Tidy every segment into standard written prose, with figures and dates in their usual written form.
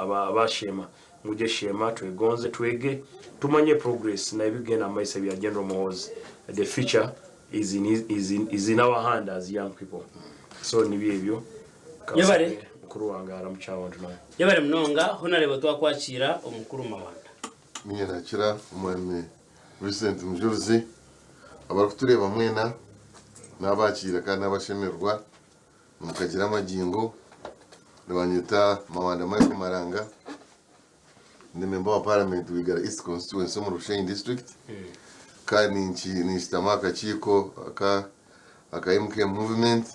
aba Sheema mwije Sheema twegonze twege tumanye progress na ebikugenda mu maiso ebya General Muhoozi the future is in, his, is in, is in our hand as young people so nibyo ebyo Yebare. Kansabe mukuru wange aramukye abantu nawe. Yebare munonga Honarebo twakwakiira omukuru Mawanda. Niinye nakira Omwami Vincent Mujurizi. Abarikutureeba mwena nabakiira kandi nabashemererwa nimukagira amagingo. Nibanyeta Mawanda Michael Maranga, ndi member wa parliament wa Igara East constituency omuri Bushenyi district kandi ninshutama aha kakiiko aka aka MK movement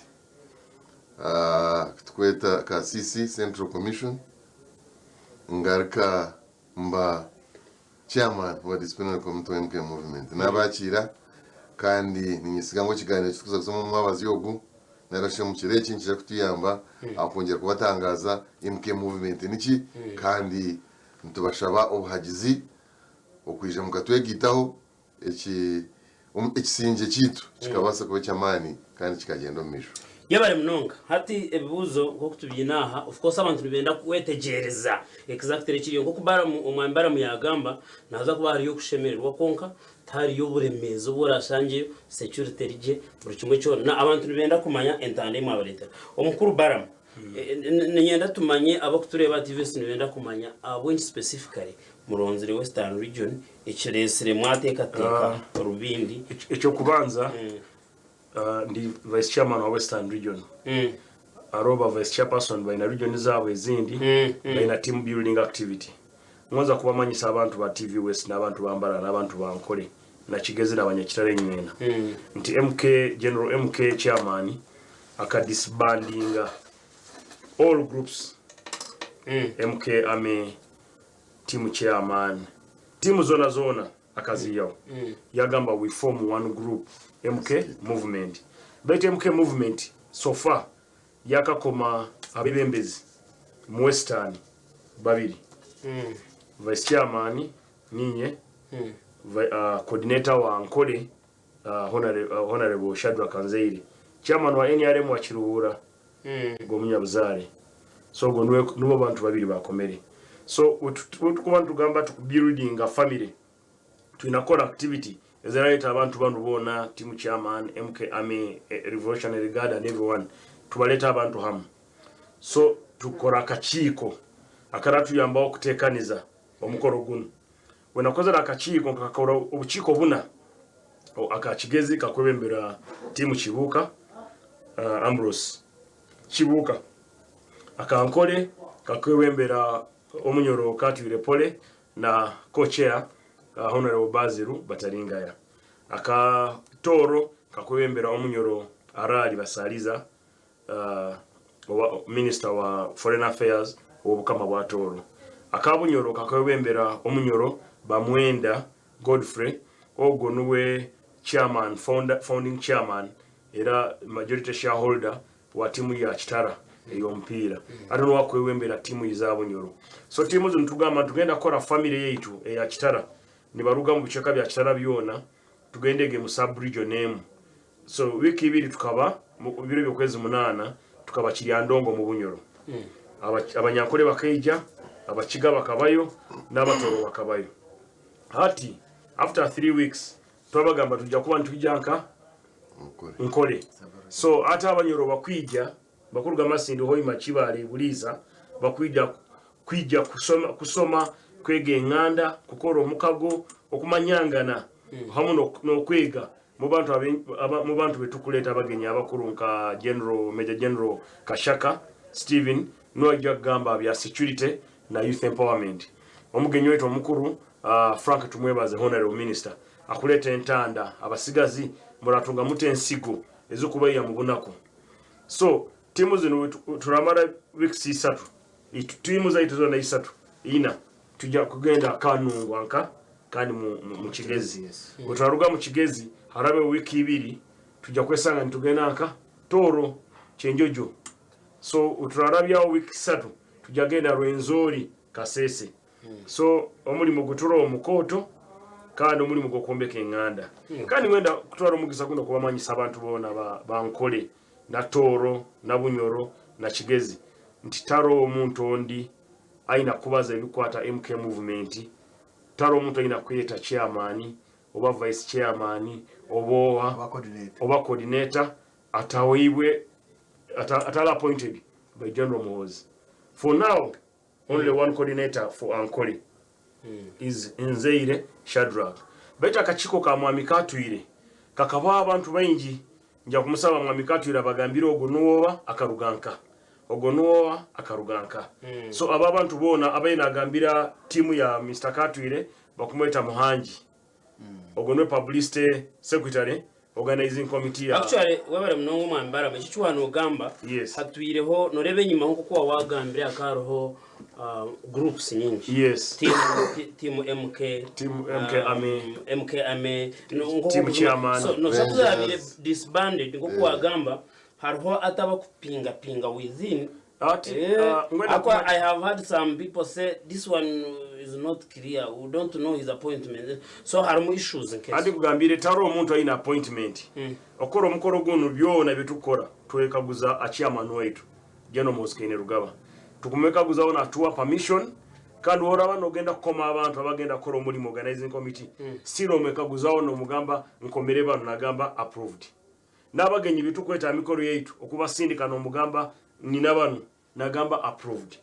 aku tukweta ka CC Central Commission ngaruka mba Chairman wa Disciplinary Committee wa MK Movement. Nabakiira kandi ninyesiga ngu ekiganiro eki turikuza kuzamu omu mwabazyo ogu nari shi omu kiro eki nikiija kutuyamba aha kwongyera kubatangaaza MK Movement niki kandi nitubashaba obuhagizi okwija mukatwegaitaho eki ekisingye kyaitu kikabaasa kuba eky'amaani kandi kikagyenda omu maisho. Yebare munonga. Hati ebibuuzo nk'oku tubiine aha, of course abantu nibenda kwetegyereza exactly ekiriyo. Nk'oku Balaam, omwami Balaam yaagamba, nihaza kuba hariyo okushemererwa kwonka tihariyo oburemeezi obu oraashangyeyo, security eri gye, buri kimwe kyona. Na abantu nibenda kumanya entanda ei mwabareetera. Omukuru Balaam, niinyenda tumanye, abarikutureeba aha TV nibenda kumanya ahabw'enki specifically muronzire Western Region Ekireetsire mwateekateeka Rubindi. Eky'okubanza ndi vice chairman wa Western Region. Hariho ba vice chairperson baine region zaabo ezindi baine team building activity. Ngonza kubamanyisa abantu ba TV West n'abantu ba Mbarara n'abantu ba Nkore na Kigezi na Banyakitara enywena nti MK General MK chairman aka disbandinga all groups MK Army Team chairman team zona zona akaziihaho yagamba we form one group MK movement baitu MK movement so far yakakoma abebembezi mu western babiri vice chairman ninye coordinator wa Ankole Honourable Shadrack Nzeire chairman wa nrm wa Kiruhura Ogwo omunyabuzaare. So ogwo niwe nibo bantu babiri bakomere. So wetukuba nitugamba tuku buildinga family twine kukora activity ezirareeta abantu banu boona team chairman, MK army, revolutionary guard and everyone tubareete abantu hamu. So tukora akakiiko akaratuyambaho kutekaniza omukoro gunu. Wenakozire akakiiko nkakakora obukiiko buna aka Kigezi kakwebembera tiimu Kibuuka Ambrose Kibuuka, aka Nkore kakwebembera Omunyoro Katwire Pole na co-chair Honourable Basil Bataringaya, aka Tooro kakwebembera Omunyoro Araali Basaliza owa Minisita wa Foreign Affairs ow'Obukama bwa Tooro. Aka Bunyoro kakebembera Omunyoro Bamwenda Godfrey, ogwo nuwe Chairman, Founding Chairman era Majority Shareholder wa tiimu ya Kitara ey'omupiira ate nuwe akwebembera tiimu eza Bunyoro. So tiimu zinu tugamba nitugenda kukora family yaitu eya Kitara nibaruga omu bicweka bya Kitara byona tugendege mu sub region emu. So wiiki ibiri tukaba mu biro by'okwezi munaana tukaba Kiryandongo omu Bunyoro. Abanyankore bakaija, Abakiga bakabayo n'Abatooro bakabayo. Hati after 3 weeks twabagamba twija kuba nitwija nka Nkore. So hati Abanyoro bakwija bakuruga Masindi, Hoima, Kibaale, Buliisa bakwija kwija kusoma, kusoma kwega enganda, kukora omukago, okumanyangana hamu n'okwega mu bantu betukuleeta abagenyi abakuru nka General, Major General Kashaka Stephen niwe aija kugamba bya security na youth empowerment. Omugenyi waitu omukuru Frank Tumwebaze Honorable Minister akuleeta entanda abasigazi muratunga muta ensigo ezikubaiha mu bunaku. So tiimu zinu turamara weeks isatu tiimu zaitu zona isatu ina tuja kugenda Kanungwa nka kandi mu Kigezi. Bweturaruga mu Kigezi harabeho wiiki ibiri tuja kwesanga nitugenda nka Tooro Kyenjojo. So turarabyaho wiiki isatu tuja genda Rwenzori Kasese. So omurimo guturoho mukooto kandi omurimo gw'okwombeka enganda. Kandi ngwenda kutwara omugisa guno kubamanyisa abantu boona ba Nkore na Tooro na Bunyoro na Kigezi nti taroho omuntu ondi. aina kubaza ebikukwata MK movement tari omuntu aina kweyeta chairman oba vice chairman oba oha Oba coordinator. oba coordinator ataweibwe atari appointed by General Muhoozi. For now only one coordinator for Ankole is Nzeire Shadrack. Baitu akakiiko ka Mwami Katwire kakabaho abantu baingi. Nja kumusaba Mwami Katwire abagambire ogu nuwe oha akaruga nka, ogu nuwe oha akaruga nka. So aba abantu boona abaire nagambira tiimu ya Mister Katwire bakumweta Muhangi. Ogwo niwe publicity secretary organizing committee ya. Actually webare munonga omwami Balaam eki ekiwaba nogamba Yes. hatwireho noreba enyimaho nkoku waba wagambire hakaba hariho groups nyingi Yes. Team, team MK Team MK Army. MK Army no, nkoku Team kuzima- Chairman. so no Rangers. zabire disbanded nkoku wagamba hariho atabakupingapinga within Ati, Eh, ngwenda akwa kuma- I have had some people say this one is not clear, we don't know his appointment. So harimu issues Andi nk'ezo. kugambire tari omuntu aine appointment. Okukora omukoro gunu byona ebitukukora twekaguza achairman waitu General Muhoozi Kainerugaba. Tukumwekaguzaho natuwa permission kandi oraba nogenda kukoma abantu abagenda kukora omurimo organizing committee. Still omwekaguzaho nomugamba nkomere banu nagamba approved. N'abagenyi bitukweta mikoro yaitu okubasindika nomugamba nina banu nagamba approved.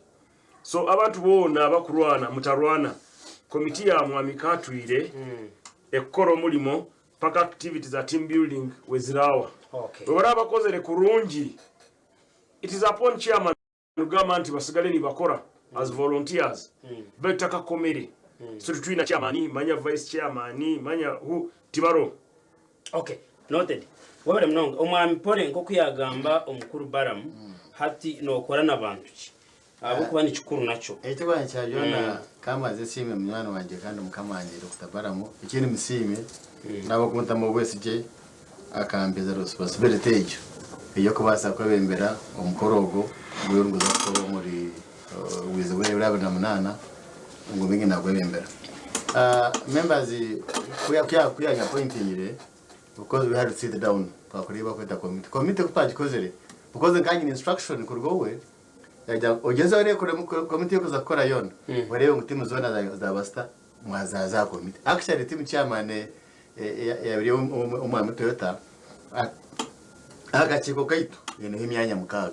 So abantu boona abakurwana mutarwana komiti ya Mwami Katwire ekukora omurimo paka activities za team building wezirawa. Okay. Bwe baraba bakozere kurungi it is upon chairman kugamba nti basigale nibakora as volunteers betakakomere. So tutwina chairman manya vice chairman manya who tibaro. Okay, noted. Webare munonga omwami Pole nkoku yagamba omukuru Balaam hati nokora n'abantu ki? Ahabw'okuba ni kikuru nakyo. Ekyo kya byona kamaze esiime munywani wangye kandi mukama wangye Dr. Balaam ekindi musiime n'abakumutamu obwesigye akampeza responsibility egyo ey'okubaasa kwebembera omukoro ogwo gw'orikuza kukora omuri bwizi bw'ebiro 28 ngu bingi nagwebembera. Members kuya appointingire because we had to sit down twakureba kweta committee. Committee ku twagikozere because nkanye instruction kuruga owe yagira ogeze orebe committee yokuza kukora yona orebe ngu timu zona za basita mwazaza committee. Actually team chairman yabiri omwami Toyota akakiiko kaitu yeneho emyanya 6.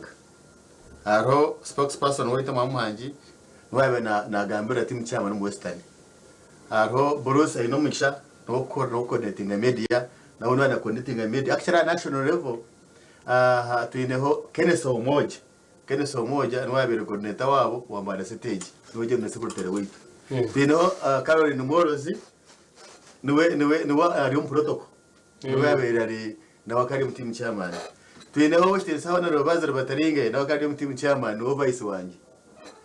Hariho spokesperson waitu Mwami Muhangi niwe nagambira team chairman omu Western. Hariho Bruce aine omugisha n'okucoordinatinga media nawe niwe anacoordinatinga media actually at national level. Twineho Kenneth Omoja. Kenneth Omoja niwe abaire coordinator wabo wa Mbale Stage niwe general secretary waitu. Twineho Caroline Mworozi niwe ari omu protocol niwe abaire ari nawe akari omu team chairman. Twineho Western Honorable Basil Bataringe nawe akari omu team chairman niwe vice wangye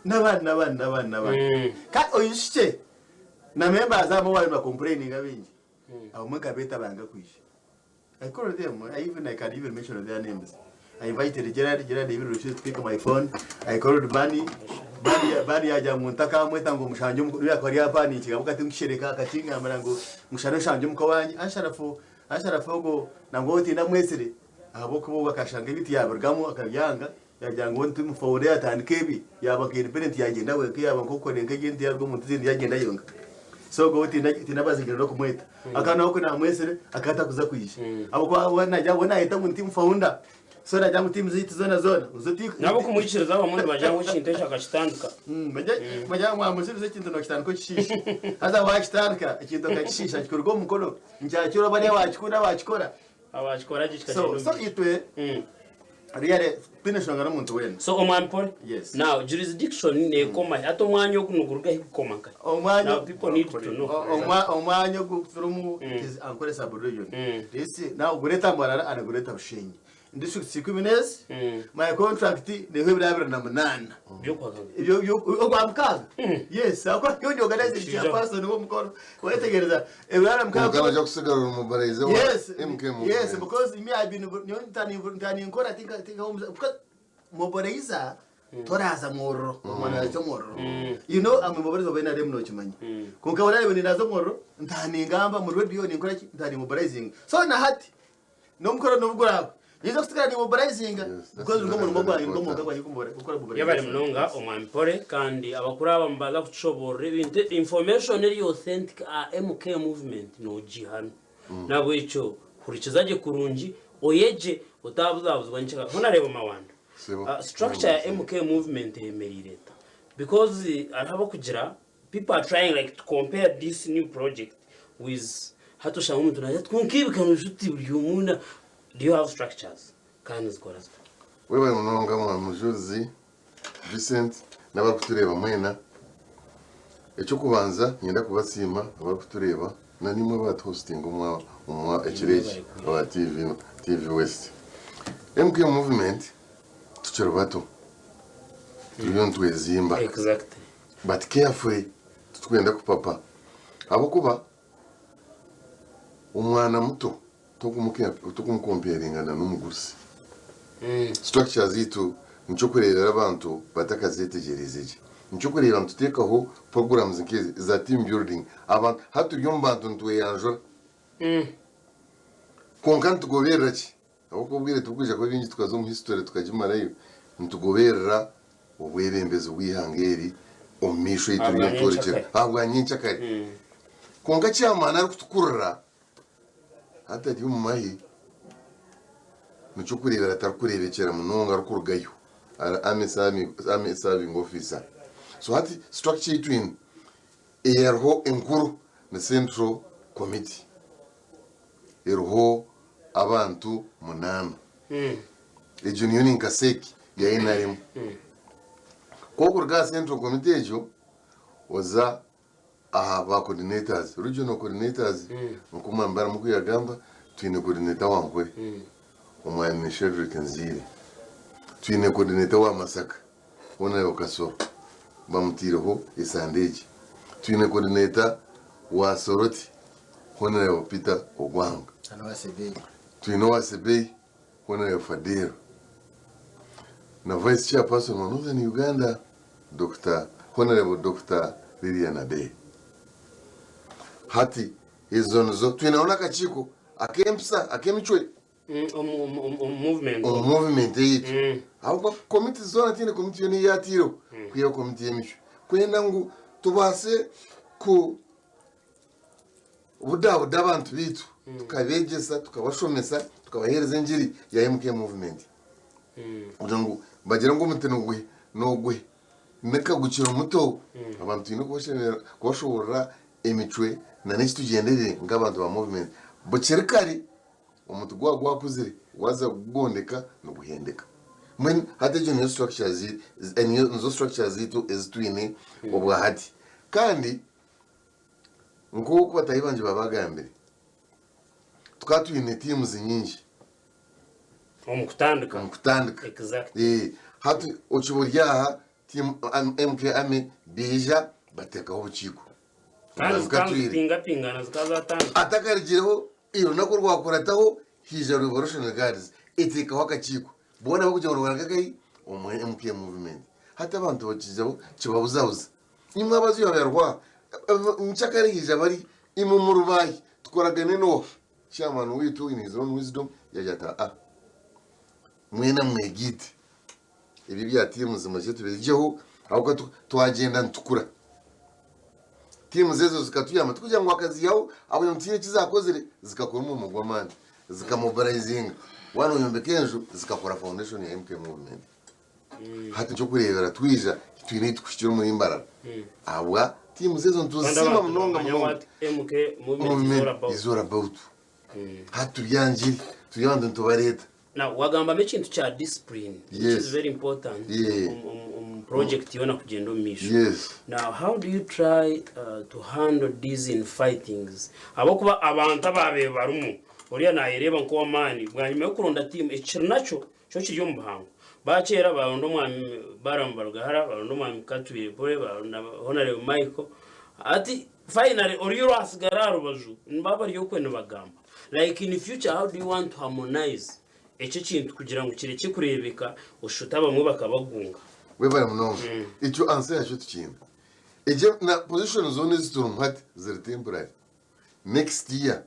n'abandi n'abandi n'abandi n'abandi. Kandi oyishike na members abo bari bakomplaininga bingi abamwe nkabeta banga kwisha. I called them. I can even mention their names. I invited Gerard. Gerard even refused to pick my phone. I called Bunny. Bunny yaja mu ntaka amweta ngo mushanje mu yakora ya Bunny kigabuka ati nkishereka akakingambira ngo mushanje shanje muko wanyu asharafu ngo nango tinda mwesire abo kubo bakashanga ibiti yaburgamo akabyanga yagira ngo nti mufore atandike ebi yaba ka independent yagenda we yaba nkoko nenke gindi yarwo mu tindi yagenda yonga. So go tinda tinda bazigira no kumweta akana ko namwesire akata kuza kwisha abo kwa wana ja wana ahita mu team founder so na jangu team ziti zona zona uzuti nabo kumwikiriza abamundi bagira ngo ikintu ekyo akakitandika. Bagira ngo amusubize ikintu no kitandika kishisha haza wakitandika ikintu akakishisha kikorwa omukono nkyakiro bari wakikunda wakikora abakikora gikikagenda so omu- itwe really twine nshonga n'omuntu weena. So omwami Paul, Yes. now jurisdiction nekoma ate omwanya ogu niguruga ahi kukoma nka Omwanya now people need to know. Omwanya ogu turimu it is Ankole sub-region. This now Greater Mbarara and Greater Bushenyi. District ikumi n'ezi. My contract niho ebiro 28. By'okwagala. Ibyo ogwa mukaaga. Yes, akora yo ndi organizing Shija. chairperson w'omukoro. Wetegereza ebiro abiri na mukaaga. Omukama ajja kusigala ori mobilize wa Yes. MK Yes, movement. because me I've been nyo ntani nkora think home because mobilizer toraza mwororo omwana aza mwororo. You know I'm mobilizer of NRM no kimanyi. Konka wala ni naza mwororo ntani ngamba mu radio ni nkora ki ntani mobilizing. So na hati no mukoro no bugura. Nyinza kusigara nimobilizinga Yes, that's because nigwo very, murimo very gwange nigwo mwuga important. gwange gukora Yebare mobilization. munonga omwami Pole kandi abakuru aba nibaza kutushoboorora ebintu information eri authentic aha MK movement nogiiha hanu. Nahabwekyo hurikiza gye kurungi oyegye otabuzabuzibwa nkyeka. Honourable Mawanda, Sebo. structure ya MK movement eyemereire eta? Because hariho abakugira People are trying like to compare this new project with hati oshanga omuntu nagira ati kwonka ebi kanoshusha oti buri omwe na do you have structures kandi nizikora zita? Webare munonga mwami Mujurizi Vincent n'abarikutureeba mwena. Eky'okubanza niinyenda kubasiima abarikutureeba na naimwe abatuhostinga omu omu ekiro eki aba TV TV West. MK Movement tukiri bato turiyo nitwezimba. Exactly. But carefully titwenda kupapa ahabw'okuba omwana muto tokumukomparinga n'omugurusi. Structure zaitu nikyo kureebera abantu batakazetegyereize gye. Nikyo kureeba nituteekaho programs nk'ezi eza team building abantu hati turi omu bantu nitweyanjura kwonka nitugoberera ki? Ahabw'okuba obwire tiburikwija kuba bwingi tukaza omu history tukagimarayo, nitugoberera obwebembezi bw'eihanga eri omu maisho ei turiyo nitworekyera ahabwa nyenkyakare. Kwonka chairman arikutukurira hati ari omu mahe, nikyo orikureebera atarikureebekyera munonga arikurugayo ari army serving officer. So hati structure ei twine eyariho enkuru ni central committee. Eriho abantu munaana. Egyo niyo ni nka CEC ya nrm. Ku orikuruga aha Central Committee egyo, oza aha ba coordinators, regional coordinators, nk'omwami Balaam oku yagamba, twine coordinator wa Nkore, omwami Shedrick Nziire. Twine coordinator wa Masaka, Honourable Kasoro, bamutaireho esande egi. Twine coordinator wa Soroti, Honourable Peter Ogwang. Twine owa Sebei, Honourable Fadil na Vice Chairperson wa Northern Uganda, Dokita Honourable Dokita Lilian Adei. Hati ezo nizo twineho n'akakiiko ak'empisa ak'emicwe Omu movement. Omu movement eyaitu. Ahabw'okuba komiti zoona tihaine komiti yoona ei yaataireho kwihaho komiti y'emicwe. Kwenda ngu tubaase ku Budabuda abantu baitu, tukabeegyesa, tukabashomesa, tukabaheereza engiri ya MK Movement. Kugira ngu bagire ngu omuti niguhe, noguhe. N'akagukiro muto, abantu twine kubashemerera, kubashoboorora emicwe na n'eki tugyenderire nk'abantu ba movement. Bukiri kare, omuti gwaba gwakuzire, waaza kugugondeka, niguhendeka. Mbwenu hati egyo niyo structure zi, nizo structure zaitu ezi twine obwahati. Kandi Nk'oku bataahi bangye baabagambire, tukaba twine teams nyingi Omu kutandika. omu kutandika. Exactly. Eh, hati okiba ori aha team MK Army baija bateekaho obukiiko. Kandi Nka zikaba twire. nizipingapingana zikaba zatandika. Atakarigireho orunaku orwakurataho haija Revolutionary Guards eteekaho akakiiko. Boona barikugira ngu nibaraga nkahi? Omu MK movement. Hati abantu bakiijaho kibabuzabuza. Imwe abaziyoberwa, nkyakare haija bari imwe muri baahi? Tukoragane n'oha? Chairman waitu in his own wisdom yagira ati aa mwena mwegaite ebi ebya teams mureke tubirugyeho ahabw'okuba twagyenda nitukura. Teams ezo zikatuyamba tikugira ngu bakaziihaho ahabw'okugira ngu tihaine eki zaakozire, zikakora omurimo gw'amaani, zikamobilizinga. Waaba noyombeka enju zikakora foundation ya MK movement. Hati nikyokureebera twija twine ahi tukuhikire omuri Mbarara ahabwa teams ezo Kandi nituzisiima abantu munonga nibamanya munonga. what MK movement is all about. Is all about. Hati turi aha ngiri turi abantu nitubareeta. Now wagambamu ekintu kya discipline which Yes. is very important Yeah. omu project yoona kugyenda omu maisho. Yes. Now how do you try to handle these infightings ahabw'okuba abantu abaabaire barimu oriya naayereeba nk'ow'amaani bwanyima y'okuronda tiimu ekiri nakyo Kyo kiri omu buhango. Baakyera baaronda omwami Balaam Barugahara, baaronda omwami Katwire Pole, baaronda Honarebo Michael. Hati finally oriya oraasigara aha rubaju nibaba bari okwe nibagamba. Like in future how do you want to harmonize ekyo ekintu kugira ngu kirekye kureebeka oshusha oti abamwe bakabagunga. Webare munonga. Ekyo answer yakyo tukiine. Egyo na position zoona ezi turimu hati ziri temporary. Next year.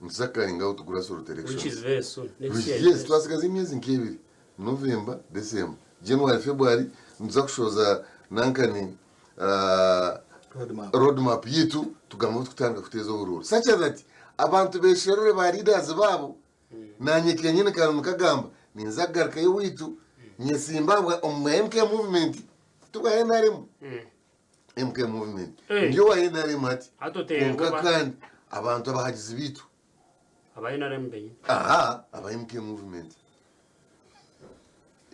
Nituza kukaringa out grassroot Which elections. is very soon. Next year. Yes, twasigaza emyezi nk'ebiri. November, December, January, February nituza kushohoza nankani ah, Roadmap. roadmap yitu tugambe obu tukutandika kuteeza oburuuru such that abantu besherure ba leaders baabo nanye kenyini kanu nikagamba ninza kugarukayo owaitu nyesimba ahabwa omu MK movement tibwa NRM MK movement Eh. ndi owa NRM hati Hati oteerwa kwonka ba- kandi abantu abahagizi baitu Aba NRM benyini. aha aba MK movement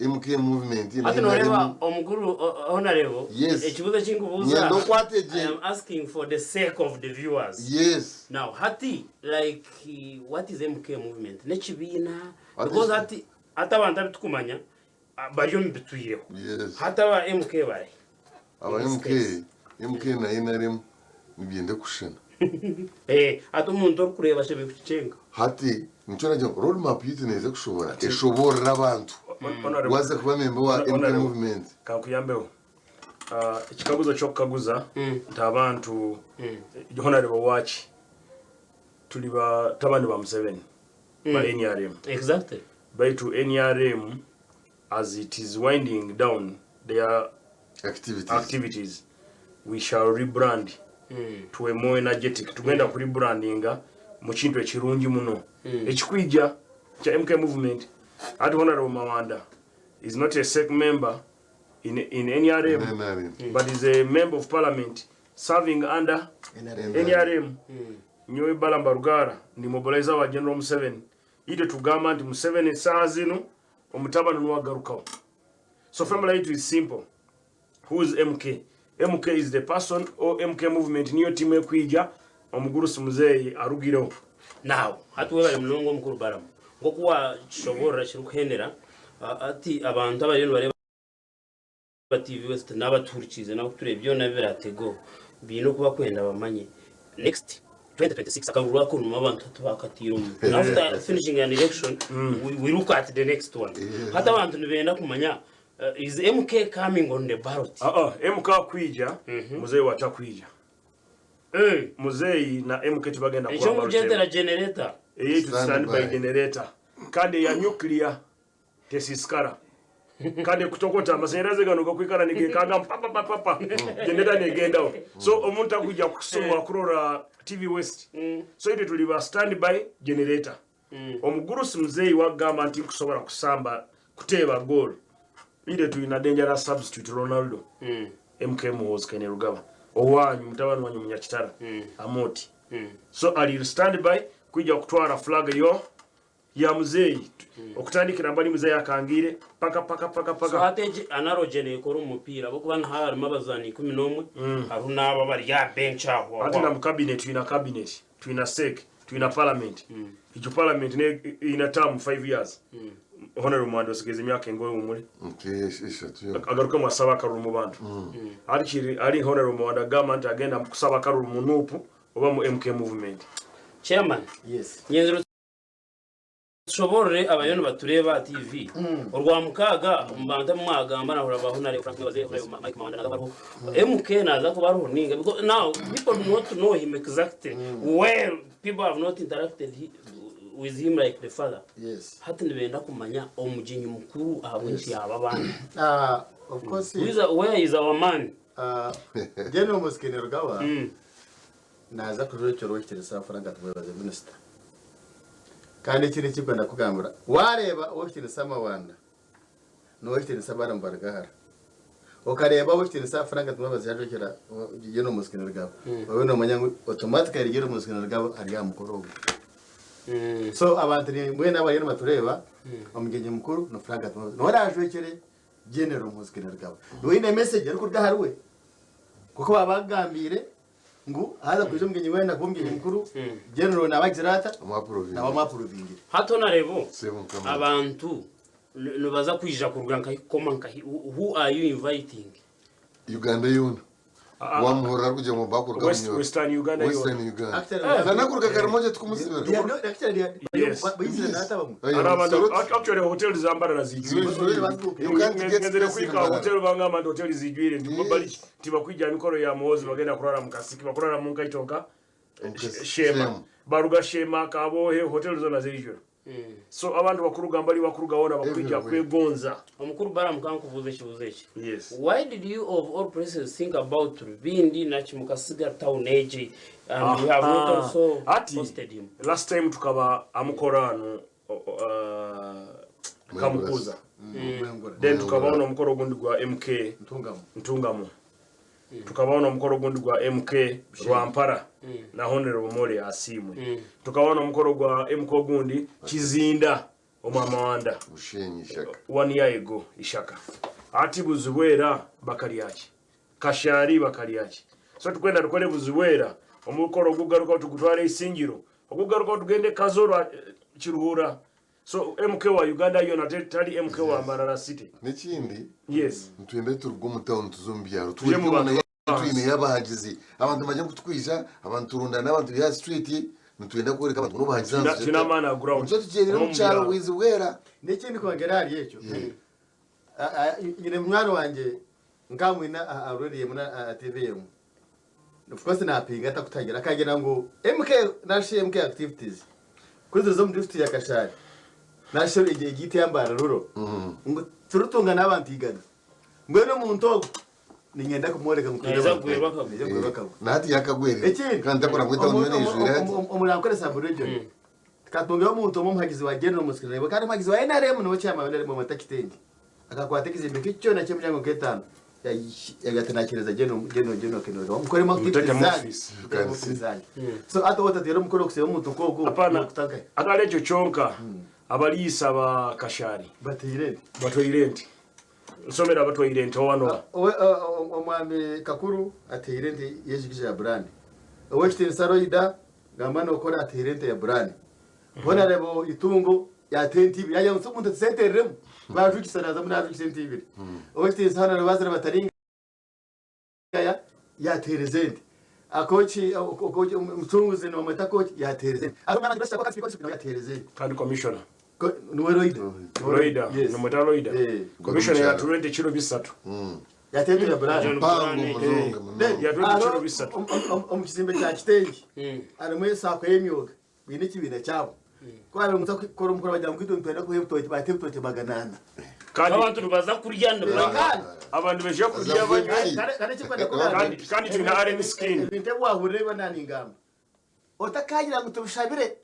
MK movement na Hati NRM noreeba omukuru honorable Yes. ekibuzo ekinkubuuza Nyenda okwate gye. I am asking for the sake of the viewers. yes Now hati like eh, what is MK movement? N'ekibiina What because is- hati hati abantu abitukumanya ah, bari omu bitwireho. yes Hati aba MK bari. aba In this MK case. MK na NRM nibyenda kushushana Eh, hati omuntu orikureeba ashemereire kukicenga. hati nikyo nagira ngu road map yitu neeza kushobora eshoborera abantu Honorable- waza kuba member wa MK Honorable, movement kankuyambeho Ah, ekikaguzo kyokukaguza nti abantu honorable waki tuli batabani ba Museveni ba NRM Exactly. baitu NRM as it is winding down their activities activities we shall rebrand to a more energetic tugenda kurebrandinga mu kintu ekirungi muno ekikwija kya MK movement ati honorable Mawanda is not a SEC member in, in NRM NRM but is a member of parliament serving under NRM. NRM nyowe Balaam Barugara ndi mobilizer wa General Museveni itwe tugamba nti Museveni esaaha zinu omutabani niwagarukaho so formula yitu is simple who is MK MK is the person or MK movement niyo timu ekwija omugurusi muzeeyi arugireho Now, hati webale munonga omukuru Balaam. Nk'oku wakishoborora kirikuhendera ah, hati abantu abariyo nibareeba TV West n'abatuhurikiize n'abakutureeba byona biratego biine okuba kwenda bamanye. Next 2026 akaruru ako numa abantu hati bakatiire omu. After finishing an election, we look at the next one. Hati abantu nibenda kumanya is MK coming on the ballot? uh -uh, MK akwija muzeeyi watakwija Eh, muzeeyi na MK tibagenda kuba ekyokugyetera generator. eyitu Stand stand by by. generator kandi eya nuclear tesisikara kandi ekutokota amasanyalaze gano gakwikara nigekanga papapapapa generator negendaho so omuntu akwijja kusoma kurora TV West so itwe tuli ba stand by generator omugurusi muzeeyi wagamba nti nkusobola kusamba kuteeba goal ire tulina dangerous substitute Ronaldo MK Muhoozi Kainerugaba owanyu mutabani wanyu munyakitara Amoti so ali stand by kwija kutwara flag yo ya muzeeyi okutandikira mbali muzeeyi akangire paka paka paka So paka hati egi analogy neekora omu mupiira ahabw'okuba niha harimu abazaani 11 hariho n'abo abari aha bench aho ati na mu cabinet tulina cabinet tulina sec tulina parliament ekyo parliament ne ina term 5 years honorable Mwando osigeze emyaka engoye omuli nke eshatu yo agaruke asaba akaruru mu bantu ali kiri ali honorable Mwando agamba nti agenda kusaba akaruru mu NUP oba mu MK movement chairman Yes. nyenzero tushoborere abariyo nibatureeba aha TV orwa mukaaga omu bantu abu mwagamba nahurira ba Honore Frank Mwebaze, Honore Mike Mawanda naza kuba ariho MK naza kuba ariho ninga because now people do not know him exactly well people have not interacted with him like the father Yes. hati nibenda kumanya omugyenyi mukuru ahabw'enki yaaba abandi Of course, Who is where is our man General Muhoozi Kainerugaba naza kujwekyera owekitiinisa Frank Tumwebaze minisita. Kandi ekindi ekikwenda kugambira wareeba owekitiinisa Mawanda n'owekitiinisa Balaam Barugahara okareeba owekitiinisa Frank Tumwebaze yajwekyera General Muhoozi Kainerugaba obe nomanya ngu automatically General Muhoozi Kainerugaba ari aha mukoro ogwo. So abantu mbwenu abariyo nibatureeba omugyenyi mukuru ni Frank Tumwebaze niwe arajwekyere General Muhoozi Kainerugaba niwe oine message erikuruga ahari we kuko baba bagambiire ngu haza kwija omugyenyi weena kuba omugyenyi mukuru General naaba agira ata Amwaprovingire. nawe amwaprovingire. Hati Honorable Sebo mukama. abantu nibaza kwija kuruga nkahi kukoma nkahi who are you inviting? Uganda yoona wamuhurira arikugira ngu bakuruga West, Bunyoro. Western Uganda Western yoona Uganda Actually, nanakuruga Karamoja tukumusibira They are not- actually, they are- Yes. bayizire n'ata bamwe. Ayo, Hari abantu Soroti. actually hoteli zambarara zijwire You can't get ngenzere space in kwika Mbarara. hoteli bangamba nti hoteli zijwire nti Yes. bali tibakwija mikoro ya Muhoozi bagenda kurara mu kasiki bakurara mu nkaitonka Sheema. Baruga Sheema, Kaboohe, hotel zoona ziijura. So abantu bakuruga mbali bakuruga hoona bakwija kwegonza. Omukuru Balaam kankubuuze ekibuuzo eki. Yes. Why did you of all places think about Rubindi naki mukasiga town egi and you have not also Ati hosted him? last time tukaba amukoro anu Kamukuza. Then tukabaho n'omukoro ogundi gwa MK Ntungamo. Ntungamo. Tukabaho n'omukoro ogundi gwa MK Rwampara na Honorable Mole Asiimwe. Tukabaho n'omukoro gwa MK ogundi Kizinda Omwamawanda. Bushenyi Ishaka. One year ago Ishaka. Ati Buzibwera bakaryaki? Kashari bakaryaki? So tukwenda tukore Buzibwera omukoro ogugarukaho tugutware Isingiro ogugarukaho tugende Kazo rwa Kiruhura. So MK wa Uganda yoona tari MK wa Mbarara City. N'ekindi Yes. nitwenda turuge omu town tuze omu byaro Tuje mu bantu twineyo abahagizi abantu nibajya kutwija abantu turundana abantu bya street nitwenda kworeka abantu ngu n'obuhagizi Twine twine amaani aha ground. Nikyo tugyendire Omu omu kyaro byaro. bwizi bwera. N'ekindi kwongyera ahari ekyo, nyine munywani wangye nkamwine aha radio emwe na TV emwe. Of course napinga atakutagira akagira ngu MK nashi MK activities kuri ziri omu district ya Kashari nashi egite ya Mbarara ruro ngu turutunga n'abantu igana mbwenu omuntu ogu ninyenda kumworeka ngu twine Naija abantu. kugwerwa akagwe. Naija kugwerwa akagwe. Na hati yakagwerire Ekindi kandi takora ngu etawuni yoona eijwire hati. Omurankore sub region tukatungayo omuntu omwe omuhagizi wa General Musirani kandi omuhagizi wa NRM niwe chairman wa NRM bamweta Kitenge Akakwata ekizimbe kye kyona ky'emiryango nk'etaano yagatanakyereza General General General Kenori mukoremu activities Mutekemu zanyu office. mutekemu office zanyu so hati otateera omukoro kusiiba omuntu nk'ogwo Apana nokutankahe atari ekyo kyonka abariisa ba Kashari bateire ente batwaire ente nsomera abatwaire ente owanoba Owe omwami Kakuru ateire ente y'ejigija ya Burani Owekitiinisa Roida gamba nokora ateire ente ya Burani Honourable Itungo yateera ente ibiri yagira ngu omuntu atusentereremu bajugisa nazamu najugisa ente ibiri Owekitiinisa Honourable Bazira Bataringaya yateereza ente Akoki Okoki Omucunguzi nibamweta Akoki yateereza ente yateereza ente Kandi commissioner Niwe Loida Loida Yes. nimweta Loida Eh. commissioner yatura ente kiro bisatu Yateera ente ya Burani Mpango munonga munonga. Yatura ente kiro bisatu Omu kizimbe kya Kitengi harimu esaako y'emyoga Baine ekibiina kyabo. Ku baabaire nibaza kukora omukoro bagira ngu itwe nitwenda kuha ebitookye, baata ebitookye 400. Kandi Abantu nibaza kurya nibanywa. Kandi abantu nibaija kurya banywe. kandi ekikwenda kugamba Kandi kandi twine Allen Skin. ebintu ebi waahurira ebi naaningamba, otakagira ngu tubishabire.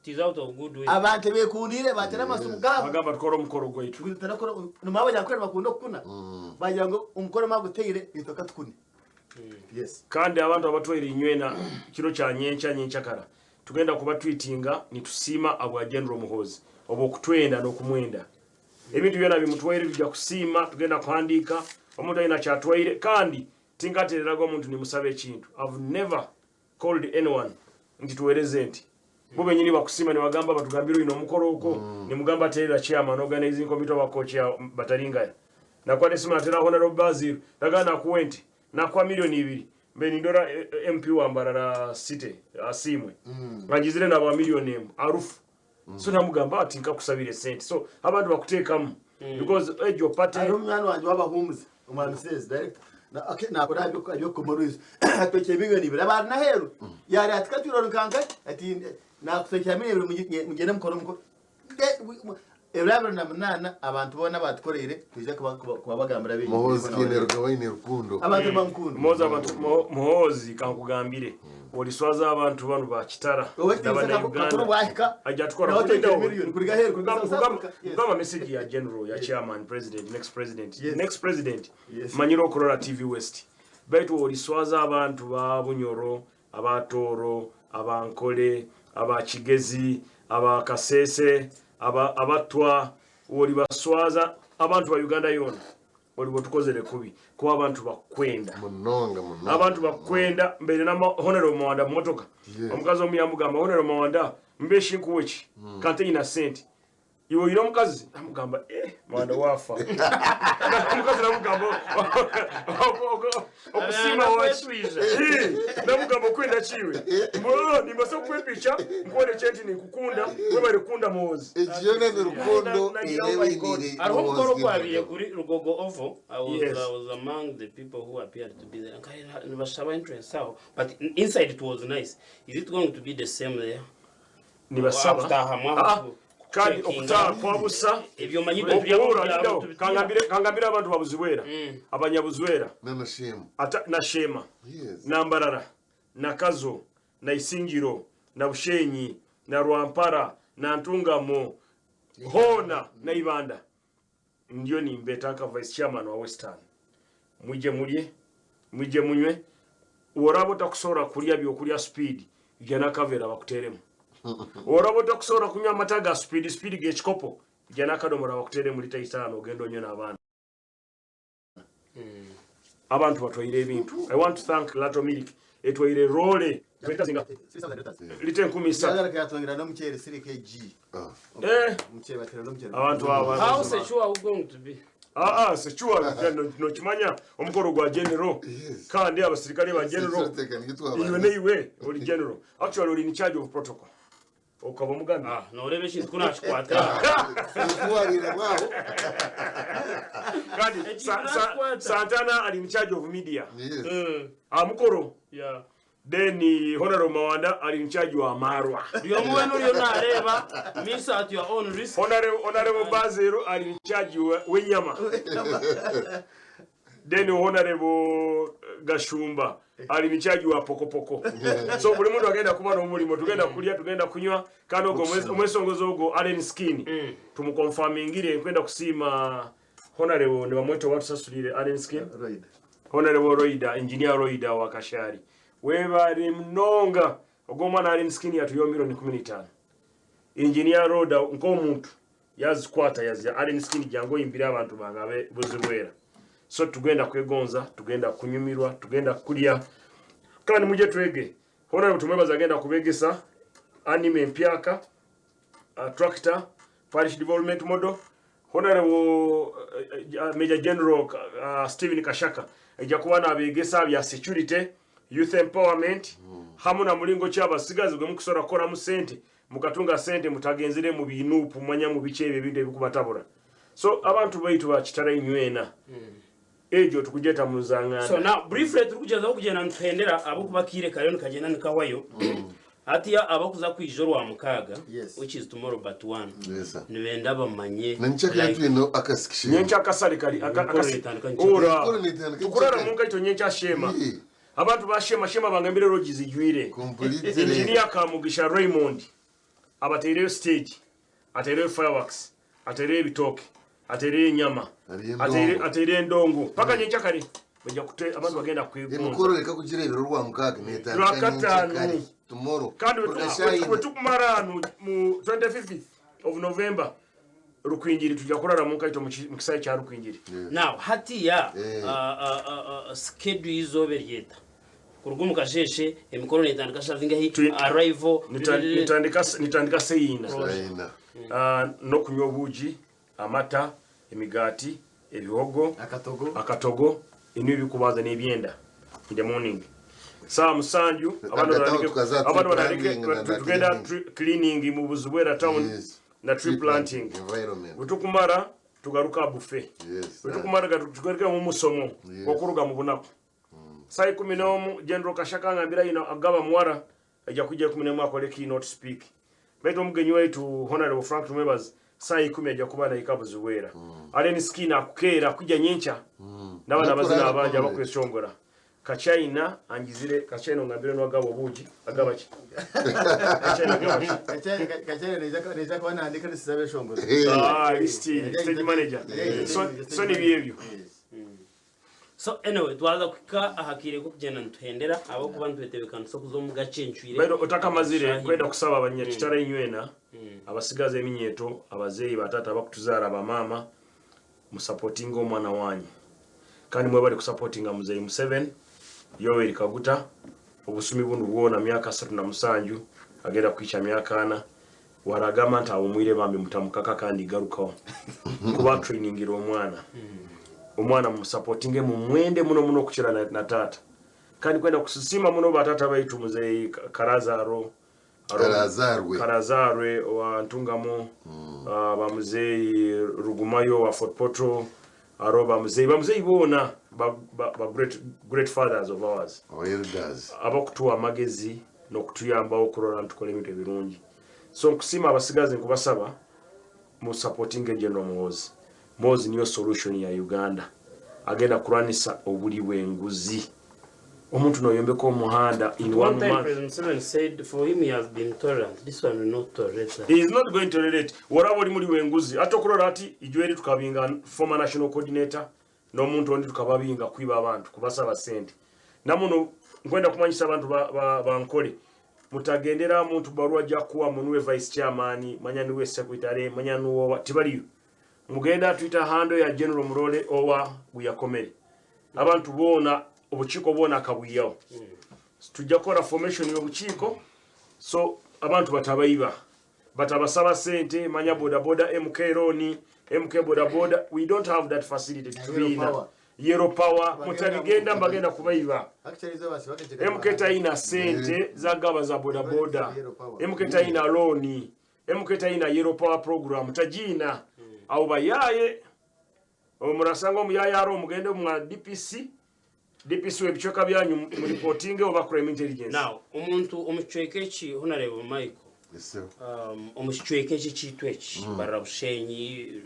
It is out of goodwill. Abantu beekundiire baateera amasimu gaabo. Bagamba tukore omukoro gwaitu. Ngu nitwenda kukora, nimwo abanyankore nibakunda okukuna, bagira ngu omukoro mwaguteire itwe katukune. Yes. Kandi abantu abatwaire inywena kiro kya nyenkya nyenkyakara tugenda kuba twitinga nitusiima abwa General Muhoozi obwokutwenda nokumwenda. Ebintu byona bimutwaire tuja kusiima tugenda kuhandiika omuntu ayina kyatwaire kandi tinkatereraga omuntu nimusaba ekintu I've never called anyone nti tuwereze nti bo benyini bakusiima nibagamba batugambire oyine omukoro okwo nimugamba terera chairman organizing committee oba co-chair Bataringaya nakwata esimu natera Honorable Basil nagamba nakuwa ente nakuwa million ibiri mbe nindora MP wa Mbarara City Asiimwe ngangizire nabawa million emu arufu so namugamba ati nkakusabire sente so abantu bakutekamu because egyo party Hariho munywani wangye w'abahumuza omwami Sezi director na okay nakora aha by'okukoma orwizo atwekire million ibiri aba ari n'aheeru yareeba ati katwire ori nkanka ati nakutekyera million ibiri mugyende mukore omukoro Ebiro 28 abantu boona abatukoreire twija kubabagambira bingi. Muhoozi Kainerugaba aine rukundo. Abantu nibamukunda. Muhoozi abantu Muhoozi kankugambire oliswaza abantu banu ba Kitara Owekitiinisa Kakuru bwahika aja tukora nawe oteekire million kuruga aheeru kuruga South Africa. Yes. kugamba message ya general ya chairman president next president Yes. next president Yes. manyire okurora TV West baitu oliswaza abantu ba Bunyoro aba Tooro, aba Nkole, aba Kigezi, aba Kasese, aba Abatwa, oribaswaza abantu ba Uganda yoona oriba otukozere kubi kuba abantu bakukwenda. Munonga munonga. Abantu bakukwenda mbaire na Honorable Mawanda mu motoka. Yes. Omukazi omu yamugamba Honorable Mawanda mbe shi nkuwe ki? Ka ntaine sente. Iwe oine omukazi? Namugamba, eh, mwana waafa. Omukazi namugamba, okusiima waki? Namugamba, okwenda ki iwe? Mbu, oh, nimbaasa kukwepicha nkworekye nti ninkukunda, webare kukunda Muhoozi. Egi yoona ni rukundo Nagira, oh my God. Hariho omukoro Muhoozi ogwabaire guri Lugogo Oval. I was, Yes. I was among the people who appeared to be there. Nkareba nibashaba entrance aho. But inside it was nice. Is it going to be the same there? Nibasaba Okutaahamu aho Ah, kandi kucheckinga. okutaaha kwa busa. Ebyo omanyire turi Okuhurra, aho lindaho. tubitiina. Kangambire abantu ba Buzibwera, abanyabuzwera Na Sheema. ata na Sheema Yes. na Mbarara na Kazo na Isingiro na Bushenyi na Rwampara na Ntungamo hoona na Ibanda. Ndiyo nimbeeta nka vice chairman wa Western. Mwije murye, mwije munywe. Oraba otakusobola kurya byokurya speed, ija n'akaveera bakuteeremu. Oraba otakusobola kunywa amata ga speed speed g'ekikopo, ija n'akadomora bakuteeremu lita itaano ogende onywe n'abaana. Abantu batwaire ebintu. I want to thank Lato Milk etwaire roole lita 3000. Yagaruka yatwongera n'omuceeri 3 kg. Eh, Omuceeri batera n'omuceeri. abantu aba How secure are we going to be? Ah, ah, secure nokimanya omukoro gwa general Yes. kandi abasirikale ba general Security can get to iwe abantu. neiwe ori general actually ori in charge of protocol okaba omugambi. Ah, nooreba ekintu ku naakikwata. Tuwarire mwaho. Kandi Ekintu nakikwata. Santana ari in charge of media. Yes. Amukoro Yeah. then Honorable Mawanda ari in charge wa marwa. Buri omwe weena oriyo naareeba, miss at your own risk. Honorable Bazero ari in charge w'enyama. Then Honorable Gashumba ari in charge wa pokopoko. So buri muntu agenda kuba n'omurimo, tugenda kurya, tugenda kunywa, kandi ogwo omwesongozo ogwo Allen Skin tumukonfamingire nkwenda kusiima Honorable nibamweta owatusasulire Allen Skin. Right. Honorable Roida, Engineer Roida wa Kashari. Webare mnonga ogwo omwana Allen Skin yatuyo milioni 15. Engineer Roda nk'omuntu yazikwata yazya Allen Skin jangu oyimbire abantu bange abe Buzibwera. So tugenda kwegonza, tugenda kunyumirwa, tugenda kulya. Kandi muje twege. Honorable Tumwebaza agenda kubegesa anime empyaka, tractor, parish development model. Honorable Major General Stephen Kashaka ajja kuba nabegesa bya security, youth empowerment, hamu na mulingo ki abasigazi gwe mukusobola kukoramu sente, mukatunga sente mutagenzere mu binuupu manya mu biki ebyo ebintu ebikubatabura. So abantu baitu bakitara inywena. Egyo tukujeta muzangana. So now briefly turikugyezaho kugyenda nituhendera ahabw'okuba akaire kariyo nikagenda nikahwayo. Hatiya abakuza kwija orwa mukaaga Yes. which is tomorrow but one. Yes, sir. Nibenda bamanye Na nchaka like, yatwine akasikisheni. Nyenkya akasare kari Emikoro netandika nyenkya. ora. Emikoro netandika Tukurara nyenkya. mu nkaito nyenkya Shema. Yeah. Abantu ba Shema Shema bangambire roji zijwire. Completely. Engineer Kamugisha Raymond abateireyo stage, ateireyo fireworks, ateireyo ebitooke, ateireyo enyama, Hariyo endongo. ateireyo endongo. Paka nyenkya kare bajja kute abantu bagenda kwegonza. Emikoro reka kugira ebiro rwa mukaaga netandika Lwakataano. nyenkya kare. Tomorrow. Kandi Kuruga shaaha bwe ina. tukumara hano mu 25th of November Rukwingiri tujja kurara mu nkaito mu kisaawe kya Rukwingiri. Now hatiya Eh. schedule y'izooba eryeta kuruga omu kasheeshe emikoro netandika shaaha zingahi arrival Nitandika seyina. Shaaha ina. N'okunywa obuugi, amata, emigaati, ebihogo, Akatogo. akatogo, ebintu ebikubanza n'ebyenda in the morning. Saa 7 abantu Akatabo batandike tukaza abantu tree batandike planting na tugenda cleaning. tree cleaning mu Buzibwera town Yes. na tree Tree planting, planting. Environment. Bwetukumara tugaruka buffet. Yes. Bwetukumara tugaruka mu musomo Yes. okuruga mu bunaku. Saa 11 General Kashaka ngambira ino agaba muwara ajja kujja 11 akole keynote speak. Baitu omugenyi waitu Honorable Frank Tumwebaze saa 10 ajja kuba nayika Buzibwera. Allen Skin akukeera kujja nyenkya. N'abaana Nakurara abazina abangi kumwe. abakweshongora. Kachina angizire Kachina ngambire nwagaba obuugi agaba ki? Kachina agaba ki? Kachari neija kuba nahandika lisiti z'abeshongozi. Hey. Ah, stage manager. Yeah. So ni byebyo. Yes. So anyway twaza kuhika aha kaire k'okugyenda nituhendera ahabw'okuba nitwetebeekanisa okuza omu gace encwire. Baitu otakamazire Shaaha kwenda ina. kusaba abanyakitara inywena abasigaza eminyeto abazeeyi batata abakutuzaara abamaama musapotinga omwana wanyu kandi mwe bari kusapotinga muzeeyi Museveni Yoweri Kaguta obusumi bunu bwona myaka 37 agenda kwica myaka 4. Waragamba nti ahumwire bambi mutamukaka kandi garukaho kuba trainingire omwana. Omwana mumusapotinge mumwende muno muno okukira na, na taata. Kandi kwenda kusiima muno ba taata baitu muzei Karazaro Karazarwe. Karazarwe owa Ntungamo, ba muzeyi Rugumayo owa Fort Portal, hariho ba muzeyi, ba muzeyi boona ba, ba, ba great, great fathers of ours. Our elders. Abakutuha amagezi n'okutuyambaho kurora nitukora ebintu ebirungi. So nkusiima abasigazi nkubasaba mu supportinge General Muhoozi. Muhoozi niyo solution ya Uganda. Agenda kurwanisa oburi bw'enguzi. Omuntu noyombeka omuhanda in One one time month. President Museveni said for him he has been tolerant, this one will not tolerate that. He is not going to tolerate. Woraba ori muri w'enguzi. Hati okurora ati ijweri tukabinga former national coordinator n'omuntu ondi tukababinga kwiba abantu kubasaba sente. Namuno nkwenda kumanyisa abantu ba, ba, ba Nkore mutagendera muntu baruwa jakuwa munuwe vice chairman manya niwe secretary manya nuwo tibaliyo. Mugenda Twitter handle ya General Murole owa guyakomere. Abantu boona obukiiko bwona akabwiyaho. Tujja kukora formation y'obukiiko so abantu batabaiba batabasaba sente manya boda boda MK loan MK boda boda we don't have that facility tubiina power. Yellow power mutabigenda mbagenda kubaiba. Actually, izo basi bakajeka MK tayina sente zagaba za boda boda MK tayina loan MK tayina yellow power program tagiina abo bayaye omurasanga omuyaye ari omugende mwa DPC DPC w'ebicweka byanyu muripotinge oba crime intelligence. Now, omuntu omu kicweka eki Honorable Michael, Ese omu kicweka eki ekiitu eki Mbarara Bushenyi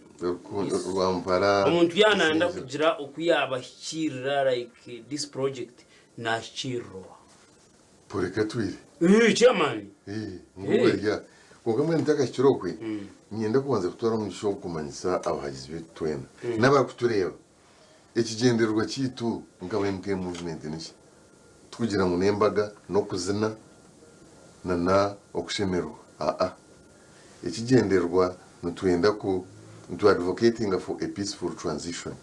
Rwampara. Omuntu yaanayenda kugira oku yaabahikiirira like this project naahikiirirwa. Poreka twire. Eh, chairman. Eh, ngu erya. Kwonka mbwenu ntakahikire okwe, niinyenda kubanza kutwara omugisha ogu kumanyisa abahagizi baitu twena n'abarikutureeba. Ekigyendererwa kyaitu nk'aba MK Movement niki? Tikugira ngu n'embaga, n'okuzina na na okushemererwa. Aa. Ekigyendererwa nitwenda ku nitu advocatinga for a peaceful transition.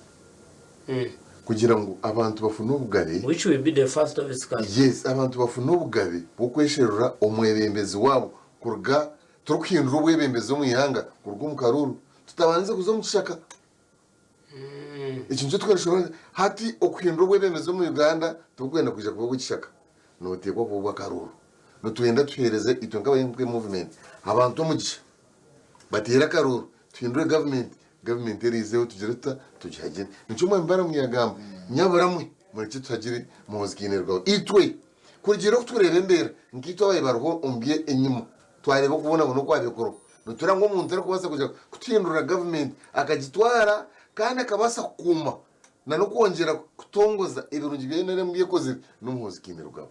Kugira ngu abantu bafune obugabe. Which will be the first of its kind. Yes, abantu bafune obugabe bw'okwesherura omwebembezi waabo kuruga turikuhindura obwebembezi omu ihanga kuruga omu karuuru tutabandize kuza omu kishaka. Ekyo nikyo twarikushobora hati okuhindura obwebembezi omu Uganda tiburikwenda kwija kuba obw'ekishaka noteekwa kuba obw'akaruuru. Nitwenda tuheereze itwe nk'aba MK movement abantu omugisha bateere akaruuru tuhindure gavumenti, gavumenti eriizeho tugire tuta tugihagire. Nikyo omwami Balaam yagamba nyabura mwe murekye tuhagire Muhoozi Kainerugaba. Itwe kurugiirira oku turikureeba embeera nkaitwe ababaire bariho omu by'enyima twareeba okubonabona okwabaire kuriho Nitureeba ngu omuntu arikubaasa kwija kutuhindurira gavumenti akagitwara kandi akabaasa kukuuma n'okwongyera kutongoza ebirungi bya NRM ebi ekozire n'Omuhoozi Kainerugaba.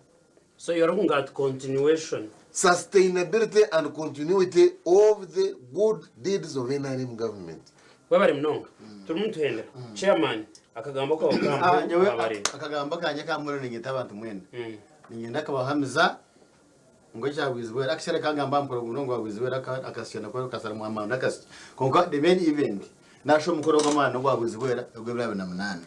So you are looking at continuation. Sustainability and continuity of the good deeds of NRM government. Webare munonga. Turimu nituhendera. Chairman, akagambo kawe Ah, kamwe nyowe wabareba. akagambo kangye ka niinyeta abantu mwena Mm. niinyenda kubahamiza Ngu ekya Bwizibwera actually akangamba aha mukoro gumwe ngu Bwizibwera akasya nakwo akasaramu amani akasya kwonka the main event nashusha omukoro gw'amaani n'ogwa Bwizibwera ogw'ebiro 28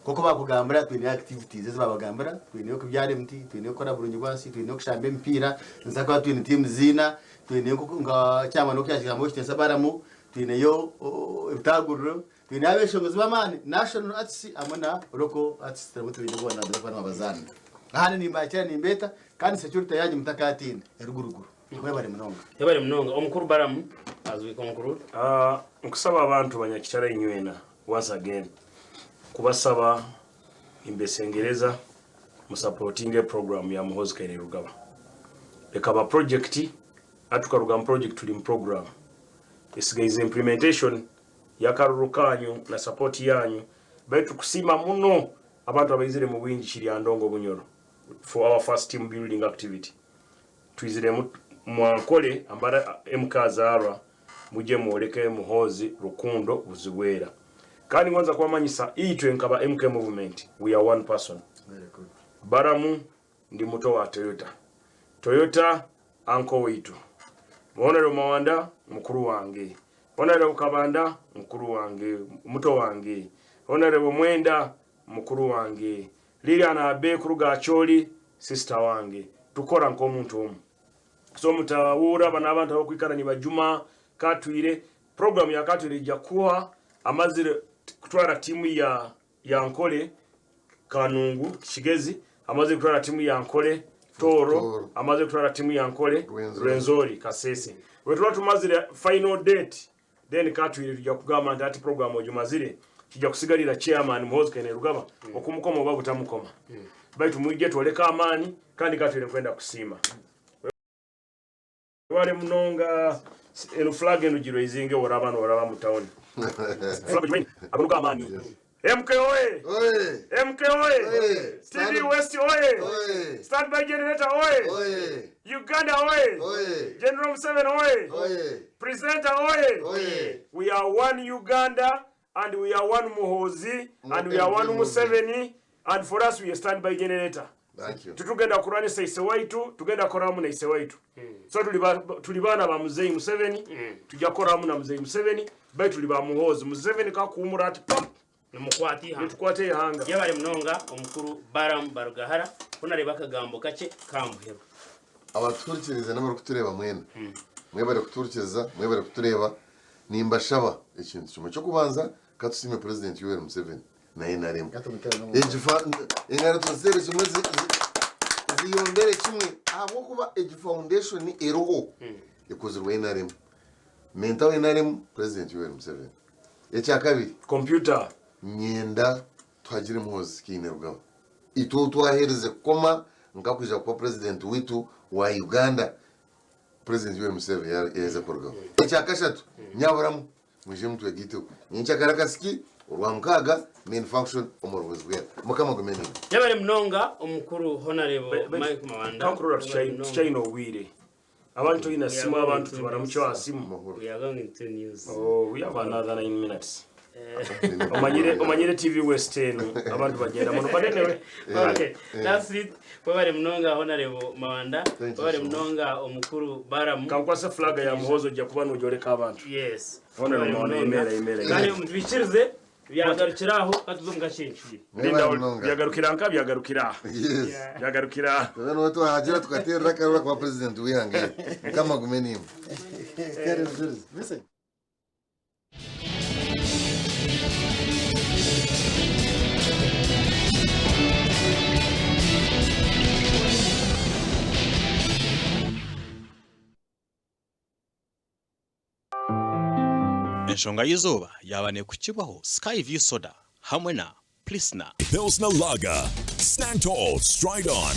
nk'oku bakugambira twine activities ezi babagambira twine okubyara emiti twine okukora burungi bwansi twine okushamba emipiira nituza kuba twine tiimu ziina twineyo nka chairman oku yakigambaho ekitiinisa Balamu twineyo ebitaguriro twineyo abeshongozi b'amaani national artists hamwe na local artists nabo twine boona nibaza kuba nibabazaana ahandi nimbakiira nimbeeta Kandi security yanyu mutakatiina eruguruguru. Mwebare munonga. Yebare munonga omukuru Balamu as we conclude. Ah, nkusaba abantu banyakitara inywena once again kubasaba nimbesengereza musapotinge program ya Muhoozi Kainerugaba ekaba project atukaruga mu project turi mu program esigaize implementation yakaruru kanyu na support yanyu baitu tukusiima muno abantu abaizire mu bwingi Kiryandongo Bunyoro For our first team building activity twiziremu mwankole ambara MK Azarwa muje mwoleke Muhoozi rukundo buzibwera kandi ngonza kubamanyisa itwe nkaba MK movement we are one person Baramu ndi muto wa Toyota Toyota uncle waitu Honorable Mawanda mukuru wange Honorable Kabanda mukuru wange muto wange Honorable Mwenda mukuru wange Lilian Abe kuruga Acholi sister wange tukora nk'omuntu omu. So mutawuura aba n'abantu abakwikara nibajuma Katwire. Program ya Katwire ija kuhwa amazire kutwara tiimu ya ya Nkore Kanungu Kigezi, amazire kutwara tiimu ya Nkore Tooro, Tooro. amazire kutwara tiimu ya Nkore Rwenzori. Rwenzori Kasese. Bwetuba tumazire final date then Katwire tuja kugamba nti hati program ogimazire kija kusigarira chairman Muhoozi Kainerugaba okumukoma oba butamukoma. Baitu mwije twoleke amaani kandi Katwire nkwenda kusiima. Webale munonga eno flag eno giraisinge woraba noraba mu town. Flag ogimanyi? Ago nigo amaani. MK oye! Oye! MK oye! Oye! TV West oye! Oye! Stand by generator oye! Oye! Uganda oye! Oye! General Museveni oye! Oye! Presenter oye! Oye! We are one Uganda and we are one Muhoozi and we are one Museveni and for us we are stand by generator. Thank you. Titugenda kurwanisa ise waitu, tugenda kukora hamu na ise waitu. So tuli ba, tuli baana ba muzeyi Museveni, tujja kukora hamu na muzeyi Museveni, baitu tuli ba Muhoozi. Museveni kakuhumura ati pap, Nimukwata eihanga. nitukwata eihanga. Yebare munonga omukuru Balaam Barugahara ku nareeba akagambo kakye kambuherwa. Abatuhurikirize n'abarikutureeba mwena, mwebare kutuhurikiriza, mwebare kutureeba. Nimbashaba ekintu kimwe. Eky'okubanza, ka tusiime Purezidenti Yoweri Museveni na NRM. Egi fa- engaro tuziteere kimwe zi- zi- ziyombere kimwe ahabw'okuba egi foundation eriho ekozirwe NRM. Mentor wa NRM, Purezidenti Yoweri Museveni. Ekyakabiri, Computer. Nyenda tuhagire Muhoozi Kainerugaba. Itwe ou twaherize kukoma nkakwija kuba Purezidenti waitu wa Uganda, Purezidenti Yoweri Museveni yaheza kurugaho. Ekyakashatu, nyaburamu mwije mutwegaiteho. Nyenkyakare akasiki, Orwamukaaga, main function omu Rubezi Bwera. Mukama agume naimwe. Yebare munonga omukuru Honarebo Mike Mawanda. Kankurora Yebare munonga. tuchaine obwire. Abantu toine simu abantu tubaramukye aha simu. We are going to news. Oh, we have another 9 minutes. Omanyire omanyire TV West eno abantu bagyenda muno but anyway. Okay, that's it. Webare munonga Honorable Mawanda. Thank you Webare so much. munonga omukuru Balaam. Kankwase flag ya Muhoozi ojja kuba nojoleka abantu. Yes. Honorable Webare Mawanda munonga. emera emera. Kandi emera. mutwikirize byagarukira aho katuze omu kakyekyo. Linda Mwebare munonga. byagarukira nka byagarukira aha. Yes. Byagarukira aha. Twena niwe twahagira tukateerera akaruru kuba Purezidenti w'eihanga eri. Mukama agume naimwe. Enshonga y'eizooba yaaba neekukibwaho Sky View Soda hamwe na Plisner. Pilsner Lager. Stand tall, stride on.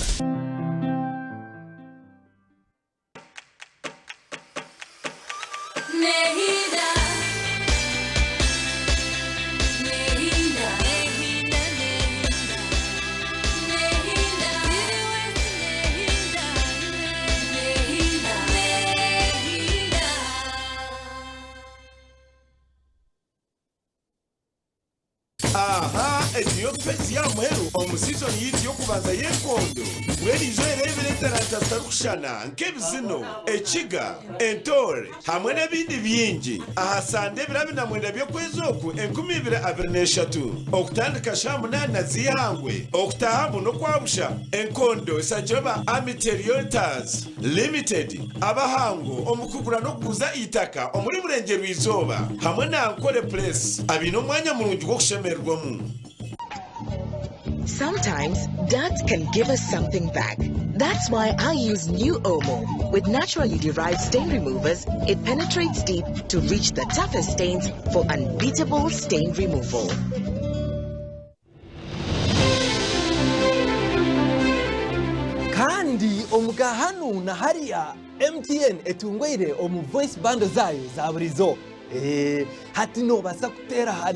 Aha egi niyo phase y'aha muheru omu sizoni yaitu y'okubanza y'enkondo. Mbwenu ija oyereebere etaranta zitarikushushana nk'ebizino, ekiga, entoore hamwe n'ebindi bingi aha Sande ebiro 29 by'okwezi oku 2023 okutandika shaaha munaana z'eihangwe. Okutaahamu n'okwabusha. Enkondo eshagirwe ba Amity Realtors Limited abahangu omu kugura n'okuguza eitaka omuri Burengyerwa-izooba hamwe na Ankole Place abaine omwanya murungi gw'okushemererwamu. Sometimes dirt can give us something back. That's why I use new Omo. With naturally derived stain removers, it penetrates deep to reach the toughest stains for unbeatable stain removal. Kandi omu ka hanu na hariya, MTN etungweire omu voice bundle zaayo za burizo. Hati noobaasa kuteera aha.